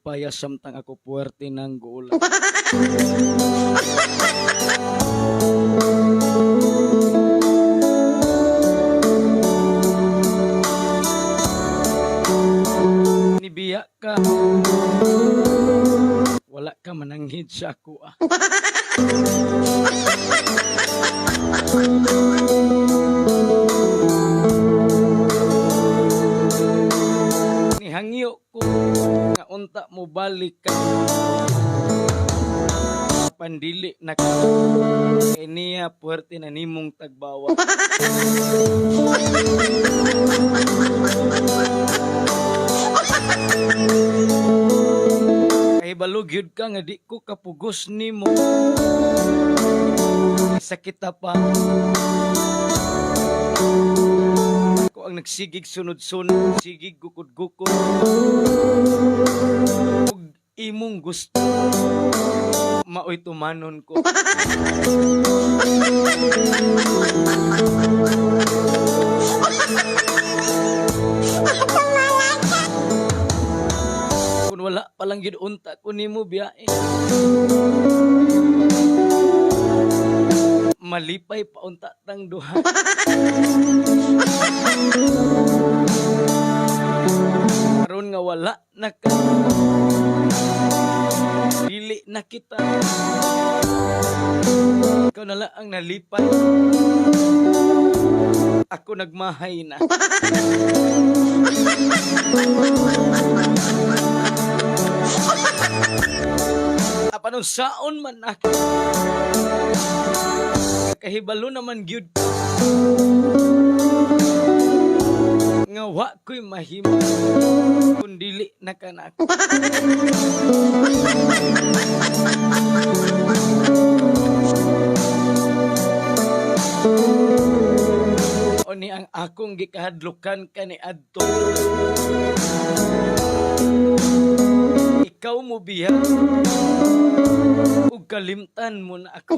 malipaya samtang ako puwerte ng gulat. Nibiya ka. Wala ka mananghid sa ako ah. Nihangyo ko nga unta mo balik ka. Pandili na ka. Kay niya puwerte na nimong tagbawa. Kay balog yun ka nga di ko kapugos nimo. Sakit pa. Ako ang nagsigig sunod-sunod, sigig gukod-gukod. Ug imong gusto, maoy tumanon ko. Kung wala palang gyud unta ko nimo biyae. Malipay pa unta tang duha. Karon nga wala na ka. Dili na kita. Ikaw na lang ang nalipay. Ako nagmahay na. Apan saon man ako. Kahibalo naman gyud ko nga wa ko'y mahimo kung dili na ka na ako. O ni ang akong gikahadlukan kaniadto. Ikaw mo biya ug kalimtan mo na ako.